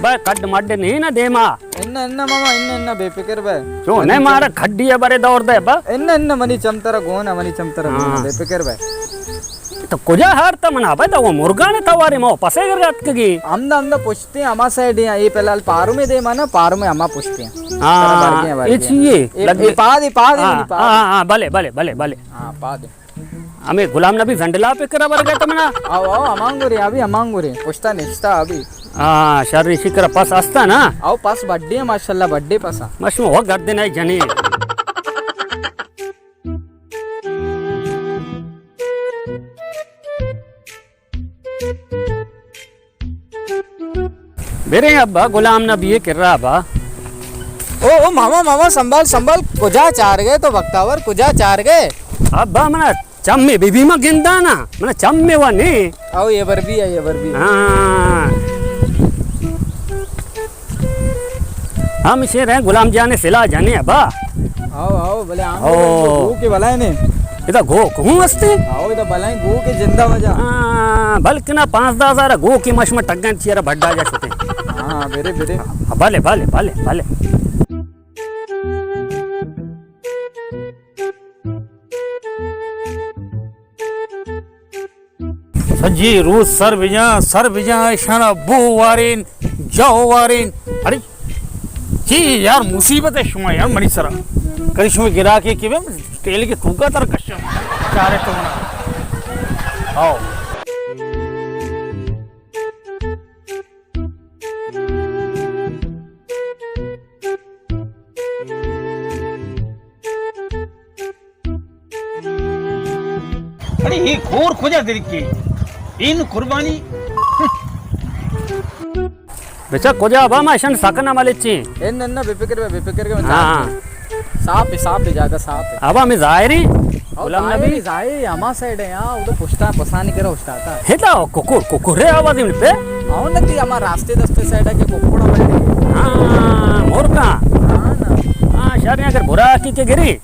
پہ کڈ مڈ نہیں نا دیما۔ انہ، انہ ماما، انہ، انہ، بے فکر بے۔ چون نے مارا کھڈی ہے برے دور دے با۔ انہ، انہ، منی چم ترا گون ہے، منی چم ترا گون ہے، ہاں۔ بے فکر بے۔ تو کجا ہار تا منا بے، تو وہ مرگانے توارے مو پسے گر رات کگی۔ ہمدا، ہمدا پشتے ہما سائیڈ ہیں، یہ فی الحال پارو میں دے مانا، پارو میں ہما پشتے ہیں۔ ہاں، ترا بار گیا، بار یہ گیا۔ چیئے؟ یہ، لگے۔ یہ پا دے، پا دے، ہاں، منی پا دے۔ ہاں، ہاں، بلے، بلے، بلے، بلے۔ ہاں، پا دے۔ ہمے غلام نبی زنڈلا پہ کرا برگا تمنا۔ آؤ، آؤ، ہمانگو رے، ابھی ہمانگو رے۔ پشتا نشتا ابھی۔ ہاں، شر شکر پس استا نا۔ آؤ، پس بڈے ہیں، ماشاءاللہ، بڈے پسا۔ مشمو ہو گردن ہے جنی۔ برے ابا، غلام نبی کرا با۔ او، او، ماما، ماما، سنبھال، سنبھال، کجا چار گئے تو بختاور، کجا چار گئے؟ ابا، منا چمے بی بی ما گندانا، منا چمے وا نے۔ او، یہ بر بھی ہے، یہ بر بھی ہے۔ ہاں۔ ہم شیر ہیں، غلام جان سلا جانے ابا۔ آؤ، آؤ، بلے آنگو او۔ گو کے بلائے نے۔ ادا گو کہوں ہستے؟ آؤ، ادا بلائیں گو کے زندہ وجہ۔ ہاں، بلکنا پانزدہ ہزار گو کے مشم ٹگن چیرا بڈا جا شتے۔ ہاں، برے، برے۔ بلے، بلے، بلے، بلے۔ سجی روز سر بجاں، سر بجاں، اشانا بو وارین، جاو وارین۔ اڑے، چی یار مصیبت ہے شما یار منی سرا۔ کدی شما گراکے کہ بے تیل کے توکا تر کشم۔ چارے تو منا۔ آؤ۔ اڑے، اے کور کجا درکے؟ این قربانی۔ بچا کجا ابا، ما اشان سکنا ملچی۔ اے نہ، نہ، بے فکر بے، بے فکر کے، ہاں۔ صاف ہے، صاف ہے، جاگہ صاف ہے۔ ابا ہمیں ظاہری او غلام ظاہر نبی۔ ہی، ظاہر ہی، ہما سائیڈ ہے، ہاں، ادھر پشتا پسانی کرا اشتاتا۔ ہتا ککر، ککر ہے آواز ان پہ۔ آؤ نا تی ہما راستے دستے سائیڈ ہے کہ ککڑا بندے۔ ہاں، مور کا۔ ہاں نا۔ ہاں، شر اگر برا کی کے گری۔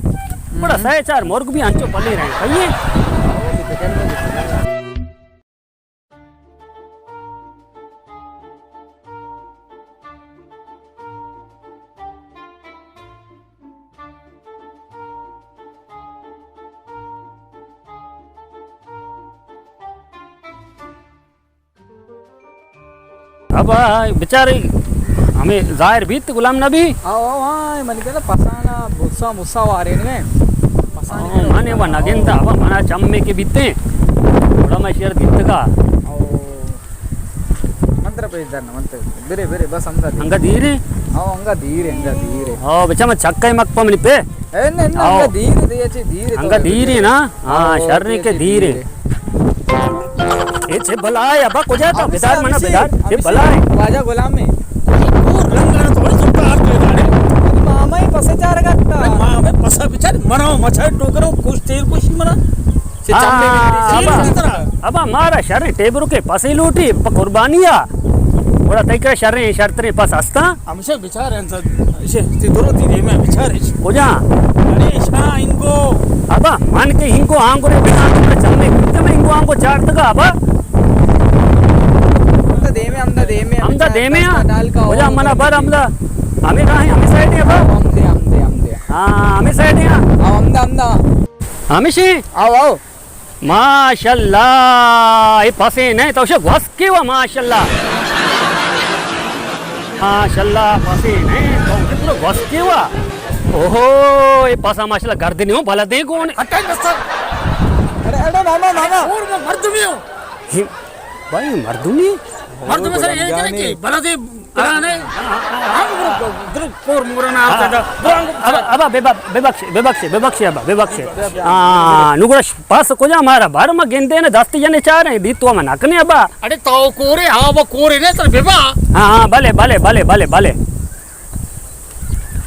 بڑا سائے چار مرگ بھی انچو پلی رہے۔ صحیح ہے؟ ابا، بچارے ہمیں ظاہر بیت غلام نبی۔ آؤ، آؤ، ہاں، من کہتا پسانا بھوسا مسا وارین میں۔ پسانا آؤ، مانے وہ نگندا، ابا، منا چم میں کے بیتے۔ تھوڑا میں شیر دیتگا۔ آؤ۔ من ترا پیش دارنا، من ترا۔ برے، برے، بس انگا دیر۔ انگا دیر ہے؟ ہاں، انگا دیر ہے، انگا دیر ہے۔ ہاں، بچا، میں چھکا ہی مک پا منی پہ۔ اے، نہیں، نہیں، آؤ۔ انگا دیر ہے، یہ چی دیر ہے انگا تو، دیر ہے دیر ہے۔ نا؟ ہاں، ہاں، شر نہیں یہ کے چی دیر دیر ہے۔ ہے۔ یہ چھ بلا ہے، ابا، کجا تھا؟ ہمیشہ، بیدار منا، ہمیشہ، بیدار۔ یہ ہمیشہ بلا ہے۔ واجہ غلام ہے۔ وہ رنگ رنگ تھوڑی سب کا ہاتھ دے دارے۔ ماما ہی پسے چار گا تھا۔ ماما پسا بچار، منا مچھا ٹوکرو، کچھ تیل کچھ منا۔ چہ چمے ہاں، ابا، ابا، مارا شریں ٹیبر کے پسے لوٹی، پہ قربانی آ۔ گڑا تئی کرا شریں، شرتریں پس ہستاں؟ ہمیشہ بچار انت، اسے تی درو تی دیمے بچار اچ۔ کجا؟ اڑے، اشاں انگو۔ ابا، من کے انگو آنگو رے بنا، تو چمے کتے میں انگو آنگو چارتگا، ابا۔ ہمدا دیمے، ہمدا دیمے، ہمدا دیمے، ہاں۔ کجا منا بر ہمدا؟ ہمیں کہاں ہے؟ ہمیں سائیڈ ہے، ابا۔ ہمدے، ہمدے، ہمدے۔ ہاں، ہمیں سائیڈ ہے۔ ہاں، ہمدا، ہمدا۔ ہمیشی؟ آؤ، آؤ۔ ماشاءاللہ، اے پسے نہ تو شے گوسکے وا، ماشاءاللہ۔ ماشاءاللہ، پسے نہ تو شے پورا گوسکے وا۔ اوہو، اے پسا ماشاءاللہ گردنی ہوں بلدے کون۔ ہٹے بس۔ اڑے، اڑے ماما، ماما۔ اور میں مردمی ہوں۔ ہی، بھائی مردمی؟ مردمی سر یہ کہ بلدے پرانے، ہم درو کور مورنا آتا دا۔ ابا، ابا، بے بخ-، بے بخشے، بے بخشے، بے بخشے ابا، بے بخشے۔ ہاں، نگڑا پس کجا مارا بار ما گندے نے دست جنے چارے، دی تو ما نکنے ابا۔ اڑے تو کورے، ہاں، وہ کورے نے سر بے با۔ ہاں، ہاں، بلے، بلے، بلے، بلے، بلے۔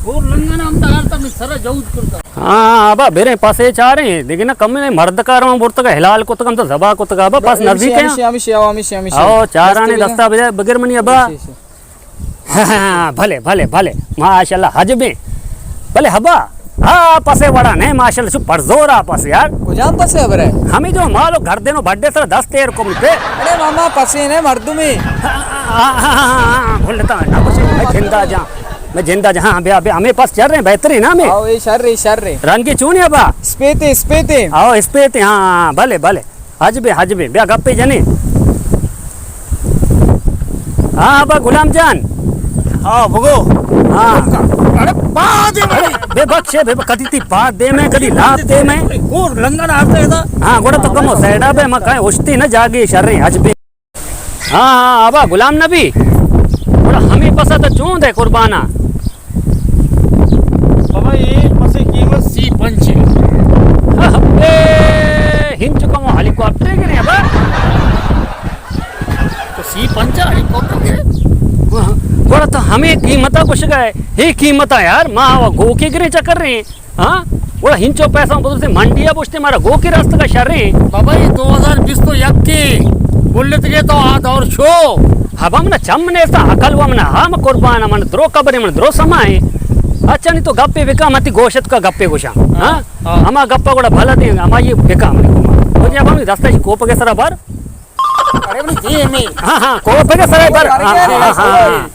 اور لنگنا ہم تہار تا میں سر جوز کرتا۔ ہاں، ابا، بیرے پاسے چارے، دیکھے نا، کم نے مرد کارواں برتگا، حلال کتگا، ہم تو ذبح کتگا، ابا، پاس نزدیک ہے۔ ہمیشہ، ہمیشہ، ہمیشہ، ہمیشہ۔ او، چارانے دستا بجے بغیر منی ابا۔ ہاں، بھلے، بھلے، بھلے۔ ماشاءاللہ، حج بے۔ بھلے، ہبا۔ ہاں، پسے وڑا نہ، ماشاءاللہ، چو پرزورا پس یار۔ کجام پسے برے؟ ہمیں جو مالو گھر دینو بڈے سر دست ایر کو متے۔ ارے ماما، پسے نہ، مردمی۔ ہاں، ہاں، ہاں، ہاں، ہاں، بھولتا نہ پسے، میں زندہ جاں، میں زندہ جاں۔ ہاں، بیا، بیا، ہمیں پس چل رہے ہیں، بہترین ہمیں۔ آؤ، اے شر رہے، شر رہے۔ رنگی چونی ابا؟ اسپیتے، اسپیتے۔ آؤ، اسپیتے، ہاں، ہاں، بھلے، بھلے۔ حج بے، حج بے، بیا گپے جنے۔ ہاں، ابا غلام جان۔ ہاں، بگو۔ ہاں۔ ارے، پاد دے ارے، بے بخشے، بے بخ-، کدی تی پاد دے میں، کدی لاپ دے میں۔ گور لنگن آتے دا۔ ہاں، گوڑا تو کمو سیڈا بے، ما کہیں اشتی نہ جاگی شریں، حج بے۔ ہاں، ہاں، ابا غلام نبی۔ گوڑا ہمیں پسا تو چون دے قربانا۔ بابا، اے پسے قیمت سی پنچ ہے۔ ابے، ہنچو کمو ہیلی کاپٹر گرے ابا۔ تو سی پنچ ہیلی کاپٹر گرے؟ گوڑا تو ہمیں قیمتا کچھ گئے۔ ہی قیمتا یار، ما گوکے گرے چکر رہے ہیں۔ ہاں؟ گڑا ہنچو پیسہ بزرتے منڈی ء بوشتے مارا گوکے راست کا شریں۔ بابا، یہ دو ہزار بیست و یک کے بولت گئے تو آ دور شو۔ ہبا من چم نیستا، عقل و من ہم قربان، من درو قبر، من درو سمائے۔ اچھا، نہیں تو گپے بکا، متی گوشت کا گپے گوشا۔ ہاں؟ ہاں۔ ہما گپا گڑا بھلا دیں، ہما یہ بکا من۔ مجھے اب ہم دستا جی کوپ کے سرا بر۔ ارے بھائی، دے میں۔ ہاں، ہاں، کوپ کے سرا بر۔ ہاں، ہاں، ہاں، ہاں۔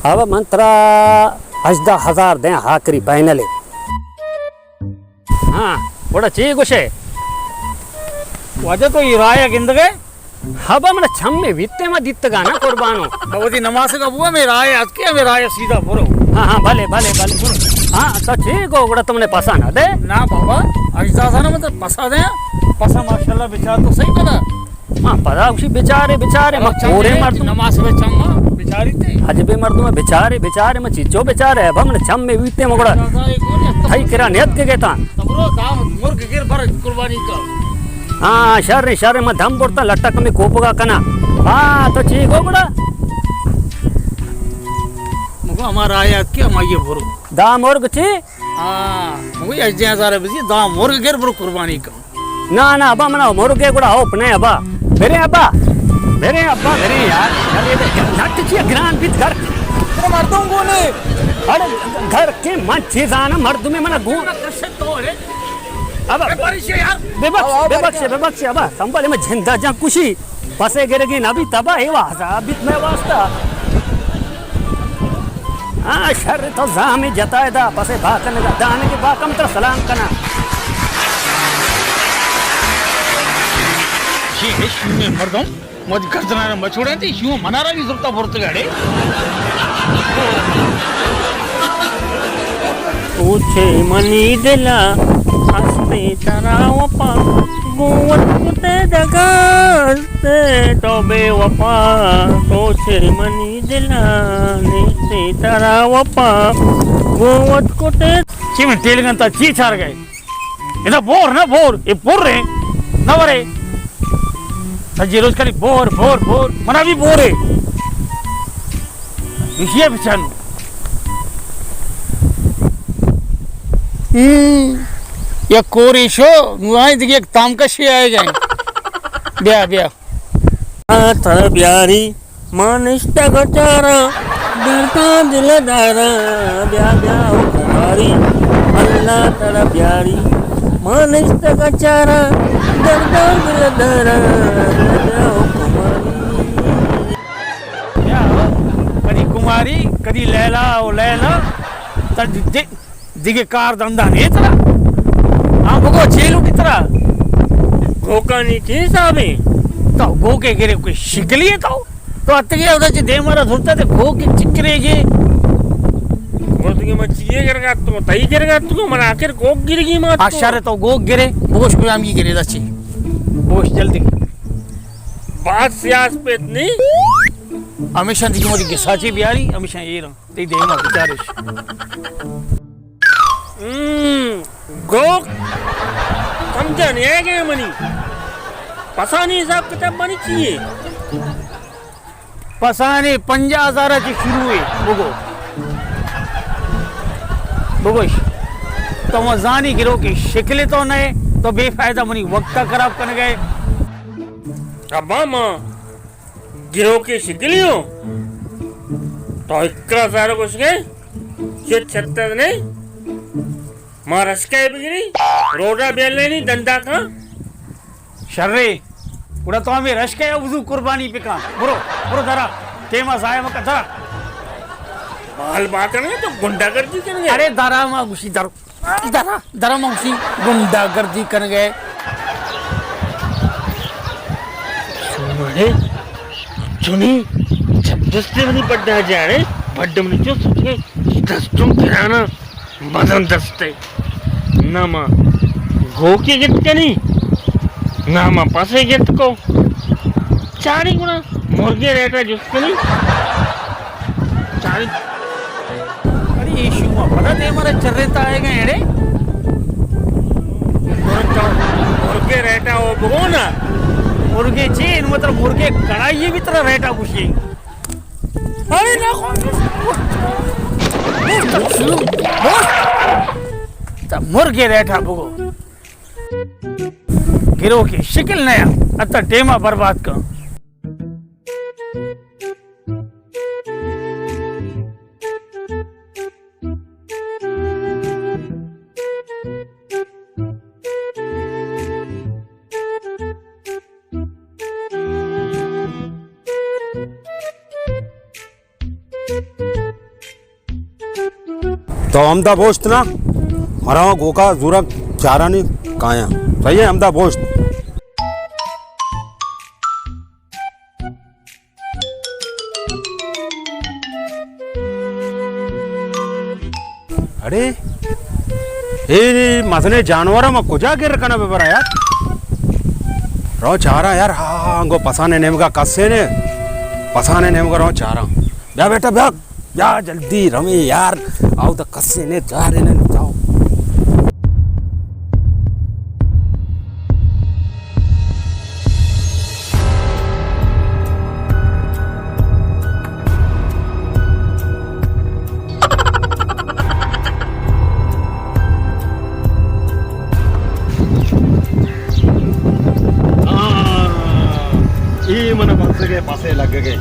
اب من ترا ہژدہ ہزار دیں، آخری فائنل ہے۔ ہاں، گڑا چی گوشے؟ واجہ تو یہ رائے گندگے؟ ہبا من چم میں ویتے ما دیتگا نا قربانو۔ اب وتی نماز کا بوا، میں رائے اتکے، میں رائے سیدھا برو۔ ہاں، ہاں، بھلے، بھلے، بھلے، برو۔ ہاں، تو چی گو گڑا تم نے پسا نہ دے؟ نا بابا، اجزا سا نا مطلب پسا دے، پسا ماشاءاللہ بچار تو صحیح بنا۔ ما پدا گوشی، بچارے، بچارے، ما چم کورے مردم۔ نماز بے چم ما بچاری تے۔ حج بے مردم، بچارے، بچارے، ما چیچو بچارے، اب ہم چم میں ویتے مگڑا۔ تھئی کرا نیت کے گیتا۔ تبرو دام مرگ گر بر قربانی کا۔ ہاں، شر، شر، ما دم برتا لٹک میں کوپگا کنا۔ ہاں، تو چی گو گڑا؟ مگو ہمارا آیا کہ ہم آئیے برو۔ دا مرگ چی؟ ہاں، مگو اجے ہزار بزی، دا مرگ گر برو قربانی کا۔ نا، نا، ابا، منا مرگے گڑا ہوپ نہ، ابا۔ برے، ابا۔ برے، ابا، برے یار۔ ارے، لٹ چی گران بیت گھر۔ ترا مردم گونے۔ ارے، گھر کے من چیزانا مردمے منا گون۔ ابا، بے بخش، بے بخش، بے بخش، ابا۔ سنبھالے میں زندہ جان کشی۔ پسے گرگی نبی تبا اے واسطہ، بیت میں واسطہ۔ ہاں، شر تو زامی جتائے دا، پسے با کنگا، دانے کے با کم تر سلام کنا۔ یہ ہے شومیں مردم، مجھ گردنا مچوڑے تے شو منارا بھی زبتا برت گڑے۔ تو چہ منی دل ءَ ہستیں ترا وپا، گوں وت کتیں دگہ ہستیں تو بے وپا۔ تو چہ منی دل ءَ نیستیں ترا وپا، گوں وت کتیں۔ چی من ٹیلگن تا چی چار گئے؟ ادا بور نہ بور، اے پر ہے، نہ ورے۔ سجے روز کلی بور، بور، بور، منا بھی بور ہے۔ ایشی ءَ بچن۔ ہم، یک کورے شو، نوں آئیں دگہ یک تامکشے آئے گئے۔ بیا، بیا۔ آ ترا بیاری، ما نشتگ چارا، درداں دل دارا، بیا، بیا، او قراری۔ اللہ ترا بیاری، ما نشتگ چارا، درداں دل دارا، بیا، بیا، او قماری۔ بیا ہو، کدی کماری، کدی لیلا و لیلا، تا دے-، دگہ کار دندا نے ترا؟ ہاں بگو، چے لوٹی ترا؟ گوکانی چے حساب ہے؟ تو گوکے گرے کوئی شکلی ہے تو؟ تو اتگے ادا چے دے مارا دھرتا تے گوکے چکرے گے؟ گوکے من چیے گرگا تو، تئی گرگا تو، من آخر گوک گرگی ما تو۔ اشارے تو گوک گرے، بوش کو ہم کی گرے دا چے۔ بوش جلدی۔ بات سیاس پہ اتنی۔ ہمیشہ دیگه مجھے گساچی بیاری، ہمیشہ اے رہا۔ تئی دیما بچارش۔ ہم، گوک سمجھا نہیں آئے گئے منی۔ پسانی حساب کتاب منی چیے؟ پسانی پنجاہ ہزار چی شروع ہے، بگو۔ بگوش۔ تو وہ زانی گرو کی شکل تو نئے، تو بے فائدہ منی وقت خراب کر گئے۔ ابا ماں۔ گروکے شکلیوں۔ تو اکرا سارو کچھ گئے؟ چت چھتر نے؟ ما رشکہ بگری، روڈا بیلینی دندا کن۔ شرے، گڑا تو ہمے رشکہ یا وضو قربانی بکن۔ برو، برو درا، ٹیما ضائع مکن، درا۔ بال باتنے تو گنڈا گردی کرنے۔ ارے درا ما گوشی درو۔ درا، درا ما گوشی گنڈا گردی کرنے۔ سوڑے، چونی، زبردستے منی بڈا جانے، بڈ منی چو سوچے، دستوں گرانا۔ مزن دستے۔ نہ ما گوکے گت کنی، نہ ما پسے گت کو۔ چاری گنا مرگے ریٹا جست کنی۔ چاری۔ ارے، یہ شوما پتا دے مارا چرے تا آئے گئے اڑے۔ مرگے ریٹا او بگو نا۔ مرگے چی؟ ان مطلب مرگے کڑائی بھی ترا ریٹا گوشی۔ ارے نہ، تا مرگے ریٹا بگو۔ گروکی شکل نیا، اتا ٹیما برباد کن۔ تو ہمدا بوشت نا، مراں گوکا زورا چارانی کایاں۔ صحیح ہے، ہمدا بوشت۔ اڑے، اے مزنیں جانور ما کجا گر کناں ببرا یار؟ رو چاراں یار، ہا، ہا، انگو پسانے نیمگا کسے نے، پسانے نیمگا رو چاراں۔ بیا بیٹا بیا، بیا جلدی رویں یار، آؤ تو کسے نے چارے نے جاؤ۔ ہاں، اے من بزگے پسے لگگے۔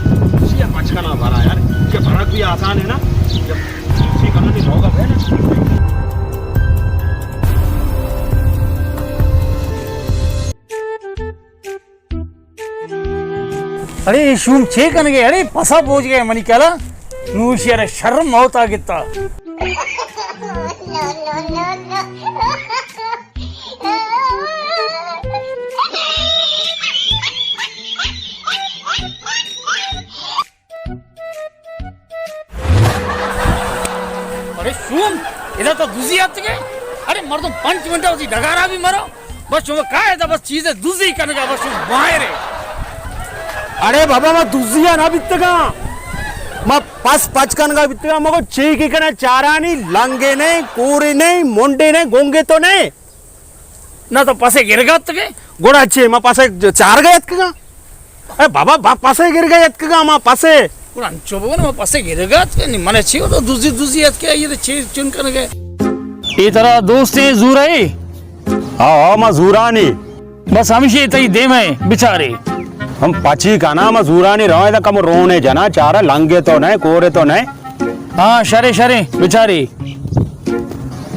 چیا پچ کنا برا یار، چیا برگ بھی آسان ہے نا۔ چیا چی کنا نہیں ہوگا بہن۔ اڑے، اے شوم چے کنگے؟ اڑے، پسا پوچ گئے منی کلا۔ نوشی، ارے، شرم موتا گتا۔ اڑے شوم، ادا تو دزی اتکے؟ اڑے مردم پنچ منٹ وتی ڈگارا بھی مرو۔ بس شما کائے دا بس چیزے دزی کنگا، بس شما باہرے۔ اڑے بابا، ما دزیا نہ بیتگاں۔ ما پس پچ کنگا بیتگاں، مگو چیکی کنا چارانی، لنگے نہیں، کورے نہیں، منڈے نہیں، گونگے تو نہیں۔ نہ تو پسے گرگا اتکے؟ گڑا چے، ما پسے چارگا اتکگاں؟ اے بابا، با پسے گرگا اتکگاں، ما پسے۔ گڑا انچو بگو نا، ما پسے گرگا اتکے، نی من چے تو دزی دزی اتکے، آئیے تو چے چون کنگے؟ اے ترا دوستیں زورے؟ ہاں، ہاں، ما زورانی۔ بس ہمشی تئی دیمے بچارے۔ ہم پچی کنا، ما زورانی رویں دا کم رونے جنا، چارا لنگے تو نہیں، کورے تو نہیں۔ ہاں، شرے، شرے، بچاری۔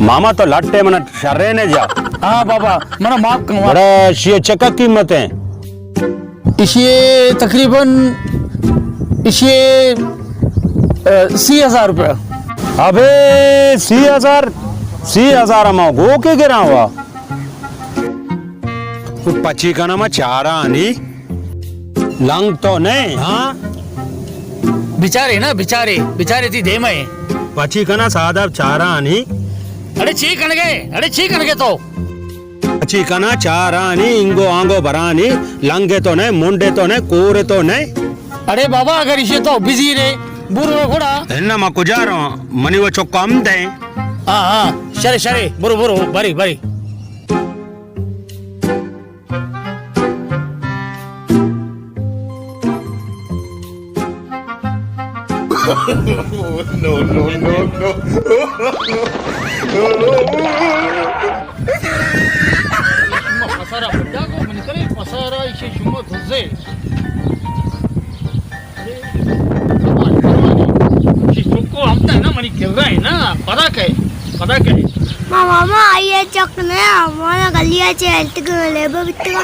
ماما تو لٹے منا شرے نے جا۔ ہاں بابا، منا معاف کن۔ بڑا شی چکا قیمت ہے؟ اشی تقریباً، اشی، اے، سی ہزار روپے۔ ابے، سی ہزار، سی ہزار ما گو کے گراں وا۔ پچی کنا ما چارانی۔ لنگ تو نئے، ہاں؟ بچارے نا، بچارے، بچارے تئی دیما ایں۔ پچی کنا سادہ چارانی۔ اڑے چی کنگے؟ اڑے چی کنگے تو؟ پچی کنا چارانی، انگو آنگو برانی، لنگے تو نئے، منڈے تو نئے، کورے تو نئے۔ اڑے بابا، اگر ایشی تو بزیرے، برو گڑا۔ اناں ما کجا رواں؟ منی و چکا ہم دئے۔ ہاں، ہاں، شرے، شرے، برو، برو، بری، بری۔ No, no, no, no. شما پسارا بڈا کو من کرے، پسارا ایشی شما دزے۔ ارے، چکو ہم تا نا منی کرا ہے نا، پدا کئے۔ پدا کئے؟ ما ماما آئی ءَ چک نہ، مانا گلی ءَ چہ انت کہ لیبا بیتگا۔